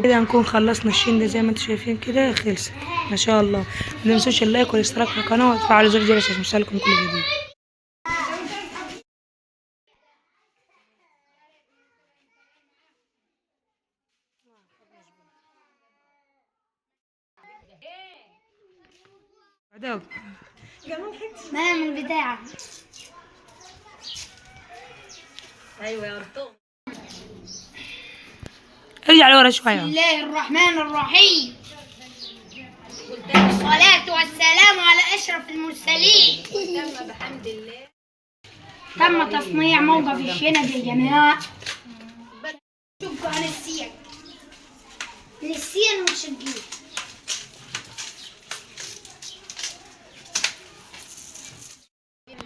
كده هنكون خلصنا الشندة زي ما انتم شايفين كده، خلصت ما شاء الله. ما تنسوش ال like والاشتراك في القناة وتفعلوا زر الجرس عشان يوصلكم كل جديد. ما من بتاعه. ايوه يا رطوب. ارجع لورا شوية. بسم الله الرحمن الرحيم، والصلاة والسلام على أشرف المرسلين. تم بحمد الله. تم تصنيع موقف الشند يا جماعة. شوفوا عن السين، من السين وشقيه.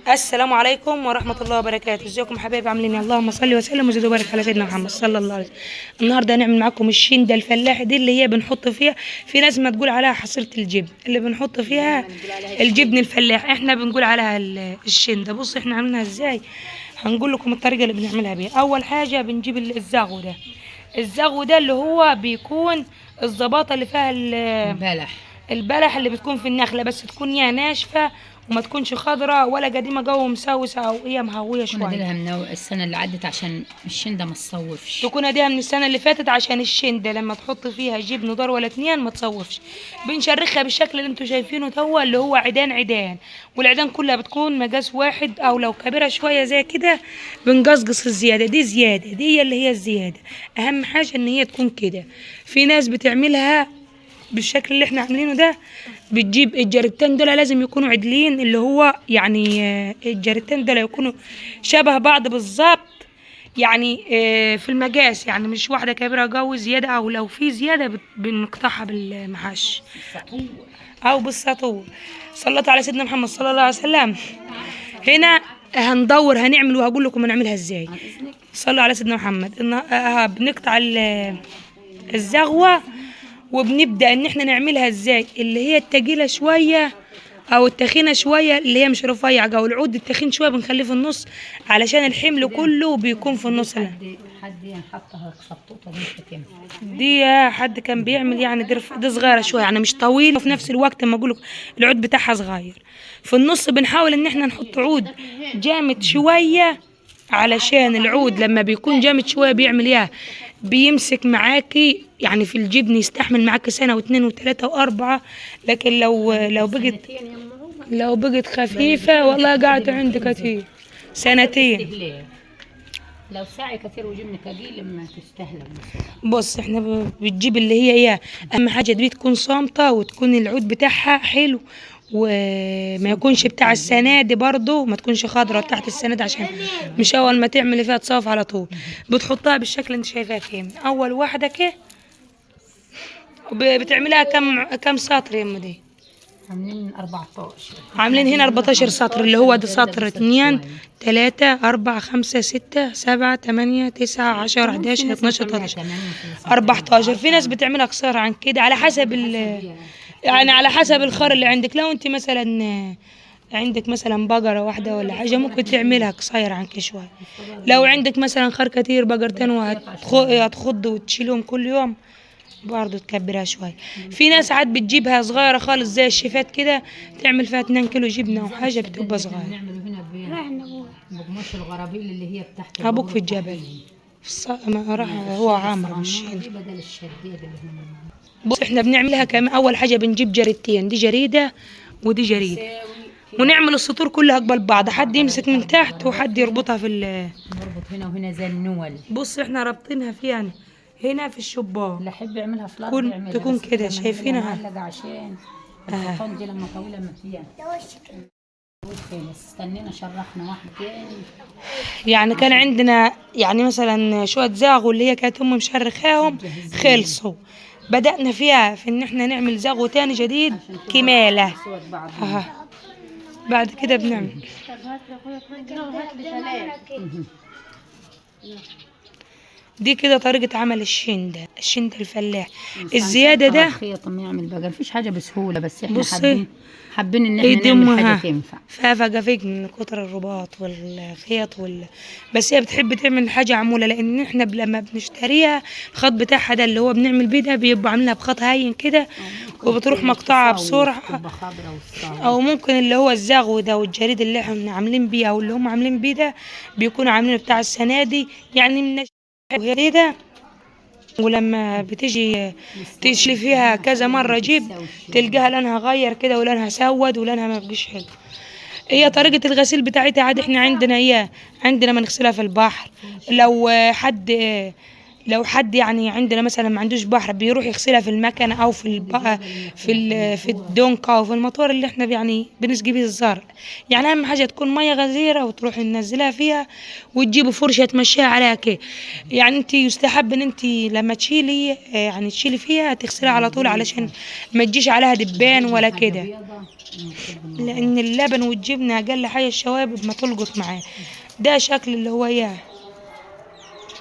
السلام عليكم ورحمة الله وبركاته. ازيكم حبايبي، عاملين ايه؟ اللهم صل وسلم وزد وبارك على سيدنا محمد صلى الله عليه وسلم. النهارده هنعمل معاكم الشندة الفلاحي دي اللي هي بنحط فيها، في ناس ما تقول عليها حصيرة الجبن، اللي بنحط فيها الجبن الفلاح، احنا بنقول عليها الشندة. بص احنا عاملينها ازاي، هنقول لكم الطريقة اللي بنعملها بيها. اول حاجة بنجيب الزغو ده، الزغو ده اللي هو بيكون الزباطة اللي فيها البلح، البلح اللي بتكون في النخلة، بس تكون يا ناشفة وما تكونش خضراء ولا قديمة جو مسوسه او هي مهويه شوية. تكون من السنة اللي عدت عشان الشنده ما تصوفش. تكون اديها من السنة اللي فاتت عشان الشنده لما تحط فيها جبن دار ولا اتنين ما تصوفش. بنشرخها بالشكل اللي انتم شايفينه ده، اللي هو عيدان عيدان، والعيدان كلها بتكون مقاس واحد، او لو كبيرة شوية زي كده بنقصقص الزيادة دي، زيادة دي اللي هي الزيادة. اهم حاجة ان هي تكون كده. في ناس بتعملها بالشكل اللي احنا عاملينه ده، بتجيب الجريدتين دول لازم يكونوا عدلين، اللي هو يعني الجريدتين دول يكونوا شبه بعض بالظبط، يعني في المقاس، يعني مش واحدة كبيرة جو زيادة، او لو في زيادة بنقطعها بالمحش او بالساطور. صلت على سيدنا محمد صلى الله عليه وسلم. هنا هندور هنعمل وهقول لكم هنعملها ازاي. صلوا على سيدنا محمد. بنقطع الزغوه وبنبدأ ان احنا نعملها ازاي، اللي هي التقيلة شوية او التخينة شوية، اللي هي مش رفيعة او العود التخين شوية بنخليه في النص علشان الحمل كله بيكون في النص. حد حطها سطوطة دي، حد كان بيعمل يعني دي صغيرة شوية، يعني مش طويلة، وفي نفس الوقت ما اقولك العود بتاعها صغير. في النص بنحاول ان احنا نحط عود جامد شوية، علشان العود لما بيكون جامد شوية بيعمل ايه، بيمسك معاكي يعني في الجبن، يستحمل معاكي سنة واثنين وثلاثة واربعة. لكن لو بقت خفيفة والله قعدت عندي كتير سنتين. لو ساعي كتير وجبن قليل ما تستهلك. بص احنا بتجيب اللي هي ايه، اهم حاجة دي تكون صامته وتكون العود بتاعها حلو، وما يكونش بتاع السنة دي برضو، ما تكونش خضرة بتاعت السنة دي عشان مش اول ما تعملي فيها تصاف على طول. بتحطها بالشكل اللي انت شايفاه كده. اول واحدة كده بتعملها كم سطر يا ام دي؟ عاملين 14. عاملين هنا 14 سطر، اللي هو ده سطر 2 3 4 5 6 7 8 9 10 11 12 13 14. في ناس بتعملها قصيرة عن كده على حسب يعني على حسب الخر اللي عندك. لو انت مثلا عندك مثلا بقرة واحدة ولا حاجة ممكن تعملها قصيرة عن كده شوية. لو عندك مثلا خر كتير بقرتين وهتخض وتشيلهم كل يوم برضه تكبرها شوية. في ناس عاد بتجيبها صغيرة خالص زي الشيفات كده، تعمل فيها 2 كيلو جبنة وحاجة بتبقى صغيرة. نعمله هنا بقماش الغرابيل اللي هي بتاعت ابوك في الجبل راح هو عامر مش هنا. بدل الشديد اللي هم. بص احنا بنعملها كمان. اول حاجة بنجيب جريدتين، دي جريدة ودي جريدة، ونعمل السطور كلها قبل بعض، حد يمسك من تحت وحد يربطها في نربط هنا وهنا زي النول. بص احنا رابطينها فيها هنا في الشباك. اللي يحب يعملها في الارض يعملها، تكون كده شايفينها معلقه عشان الخيطان دي لما طويلة ما فيها. استنينا شرحنا واحد تاني. يعني كان عندنا يعني مثلا شوية زاغو اللي هي كانت ام مشرخاهم خلصوا، بدأنا فيها في ان احنا نعمل زاغو تاني جديد كمالة. بعد كده بنعمل. دي كده طريقة عمل الشندة، الشندة الفلاح. الزيادة ده خيط ما يعمل بقى، مفيش حاجة بسهولة، بس احنا بصي حابين ان احنا نعمل حاجة تنفع. فافقة من كتر الرباط والخيط بس هي بتحب تعمل حاجة عمولة، لان احنا لما بنشتريها الخط بتاعها ده اللي هو بنعمل بيه ده بيبقى عاملها بخط هين كده، وبتروح مقطعة بسرعة، او ممكن اللي هو الزغو ده والجريد اللي احنا عاملين بيه او اللي هم عاملين بيه ده بيكونوا عاملينه بتاع السنة دي، يعني من كده. ولما بتيجي تشلي فيها كذا مرة جيب تلقاها لونها غير كده، ولونها سود، ولونها ما بقيش حلو. هي طريقة الغسيل بتاعتها عاد احنا عندنا اياه، عندنا ما نغسلها في البحر. لو حد يعني عندنا مثلا ما عندوش بحر بيروح يغسلها في المكنة او في في الدونكة او في المطور اللي احنا يعني بنسقي بيه الزرع. يعني اهم حاجة تكون مية غزيرة وتروحي تنزلها فيها، وتجيبوا فرشة تمشيها عليها كده. يعني انت يستحب ان انت لما تشيلي يعني تشيلي فيها تغسليها على طول، علشان ما تجيش عليها دبان ولا كده، لان اللبن والجبنة اقل حاجة الشوابب ما تلقط معاه. ده شكل اللي هو اياه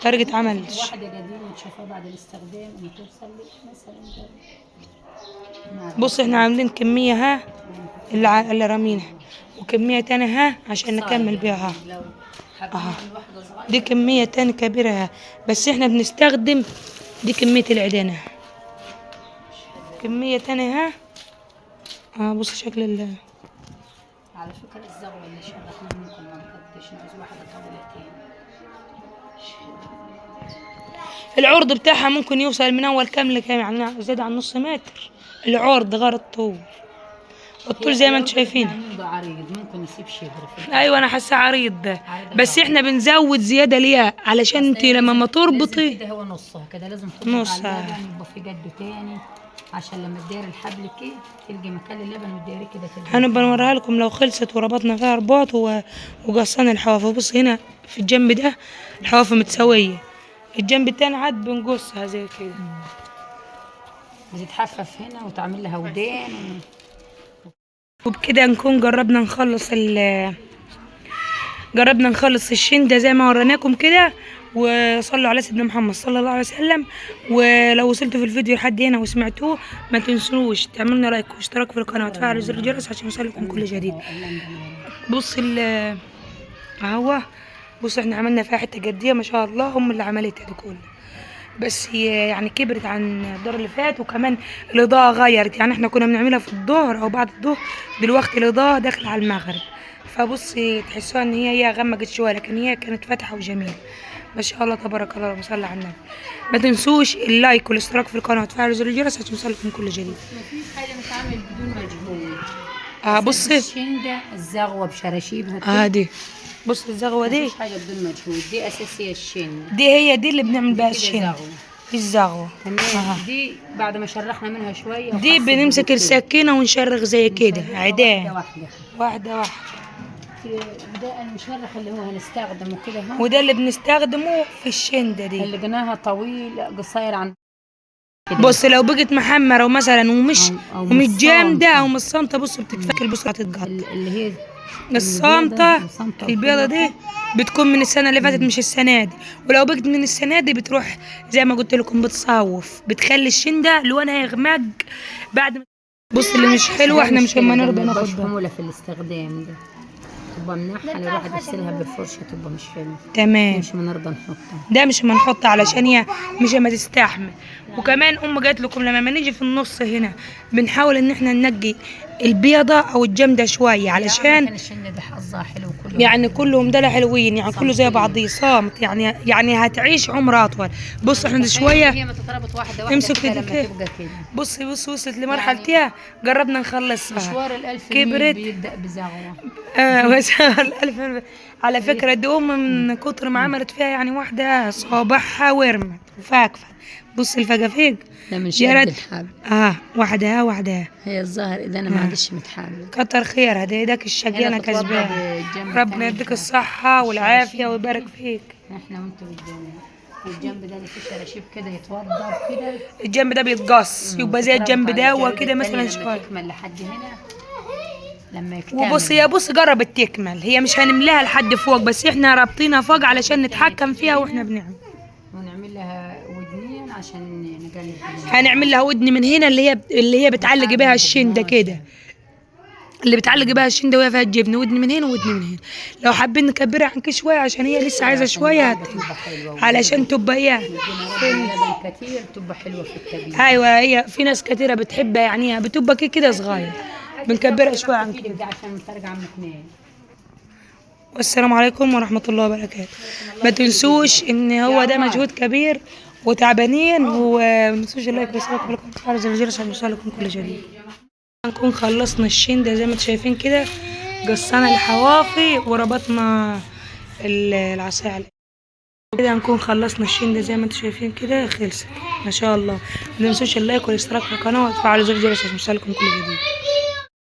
طريقة عمل واحدة قديمة تشوفها بعد الاستخدام وتوصل لي مثلا. بص احنا عاملين كمية ها اللي رامينها، وكمية تانية ها عشان نكمل بيها ها. دي كمية تانية كبيرة ها، بس احنا بنستخدم دي كمية العيدانة. كمية تانية ها. بص شكل على فكرة الزغوة اللي شرحنا ممكن ما نقدش نعوز واحدة طويلة تاني. العرض بتاعها ممكن يوصل من اول كام لكام، يعني زاد عن نص متر العرض غير الطول. الطول زي ما انتم شايفين عريض، ممكن نسيب شبر. ايوه انا حاسه عريض ده، بس احنا بنزود زيادة ليها علشان انت لما ما تربطي كده هو نصها كده لازم تربط نصها، يبقى في جد تاني عشان لما تدير الحبل كده تلقي مكان اللبن وتديري كده. هنبقى نوريها لكم لو خلصت وربطنا فيها رباط وقصينا الحواف. بص هنا في الجنب ده الحواف متساوية، الجنب التاني عاد بنقصها زي كده، بتتحفف هنا وتعمل لها ودان وبكده نكون جربنا نخلص الشندة زي ما وريناكم كده. وصلوا على سيدنا محمد صلى الله عليه وسلم. ولو وصلتوا في الفيديو لحد هنا وسمعتوه ما تنسوش تعملوا لنا لايك واشتراك في القناة وتفعلوا زر الجرس عشان يوصلكم كل جديد. بص اهو، بص احنا عملنا فيها حتة جدية ما شاء الله، هم اللي عملتها دي كلها، بس هي يعني كبرت عن الدور اللي فات، وكمان الاضاءة غيرت. يعني احنا كنا بنعملها في الظهر او بعد الظهر، دلوقتي الاضاءة داخله على المغرب، فبصي تحسوها ان هي غمقت شوية، لكن هي كانت فاتحة وجميلة ما شاء الله تبارك الله. اللهم صل على النبي. ما تنسوش اللايك والاشتراك في القناة وتفعلوا زر الجرس عشان يوصلكم كل جديد. مفيش حاجة بتتعمل بدون مجهود. بصي الشندة الزغوه بشراشيبها دي، بص الزغوه دي مفيش حاجة بدون مجهود، دي اساسية الشندة دي، هي دي اللي بنعمل بيها الشندة، الزغوه. تمام. دي بعد ما شرحنا منها شوية دي بنمسك السكينة ونشرخ زي كده عيدان واحدة واحدة. ده المشرخ اللي هو هنستخدمه كده اهو، وده اللي بنستخدمه في الشندة دي اللي جناها طويل قصير عن كده. بص لو بقت محمرة ومثلا ومش أو ومش جامدة او مش صامته، بص بتتفكر بسرعة تتقطع. اللي هي الصامته البيضة دي بتكون من السنة اللي فاتت مش السنة دي، ولو بقت من السنة دي بتروح زي ما قلت لكم بتصوف، بتخلي الشندة لونها يغمق بعد ما. بص اللي مش حلوة احنا مش لما نرضى ناخد حمولة في الاستخدام ده، تبقى مناحه لو الواحد يغسلها بالفرشه تبقى مش حلوة. تمام، مش بنرضى نحطها، ده مش بنحطها علشان هي مش ما تستحمل. وكمان ام قالت لكم لما ما نيجي في النص هنا بنحاول ان احنا ننقي البيضة او الجامدة شوية علشان الشنه ده حظها حلو كله، يعني كلهم دول حلوين، يعني كله زي بعضيه صامت، يعني هتعيش عمر اطول. بص احنا شوية هي ما تتربط واحدة واحدة امسك كده لما تبقى كده. بصي بص وصلت لمرحلتها يعني جربنا نخلصها. مشوار الألف كبرت بيبدا بزغوه. مشوار الألف على فكرة دي ام من كتر ما عملت فيها يعني واحدة صابعها ورمت وفاكفه. بص الفقافيق ده من شد الحبل. واحدة واحدة هي الظاهر اذا انا ما عادش متحملة. كتر خيرها، ده ايدك الشقيانه كسبانه. ربنا يديك الصحة والعافية ويبارك فيك. احنا وانتوا بالجنب، والجنب ده اللي فيه شراشيب كده يتوضب كده، الجنب ده بيتقص يبقى زي الجنب ده وكده مثلا شوية تكمل لحد هنا لما يكتمل. وبص يا بص جربت تكمل، هي مش هنملاها لحد فوق، بس احنا رابطينها فوق علشان نتحكم فيها واحنا بنعمل. ونعمل عشان نقلب. هنعمل لها ودن من هنا اللي هي بتعلق بيها الشنده كده، اللي بتعلق بيها الشنده وهي فيها الجبن، ودن من هنا وودن من هنا. لو حابين نكبرها عن كده شوية عشان هي لسه عايزه شوية تبقى حلوة علشان تبقى ايه. لبن كتير تبقى حلوة في التبييض. ايوه هي في ناس كتيرة بتحبها يعني بتبقى كده كده صغير، بنكبرها شوية عن كده. ده عشان ترجع مكناه. والسلام عليكم ورحمة الله وبركاته. ما تنسوش ان هو ده مجهود كبير وتعبانين، وما تنسوش ال like وال subscribe وتفعلوا زر الجرس عشان يوصلكم كل جديد. نكون خلصنا الشندة زي ما انتم شايفين كده، قصينا الحوافي وربطنا العصاية عليه كده. نكون خلصنا الشندة زي ما انتم شايفين كده، خلصت ما شاء الله. ما تنسوش ال like والاشتراك في القناة وتفعلوا زر الجرس عشان يوصلكم كل جديد.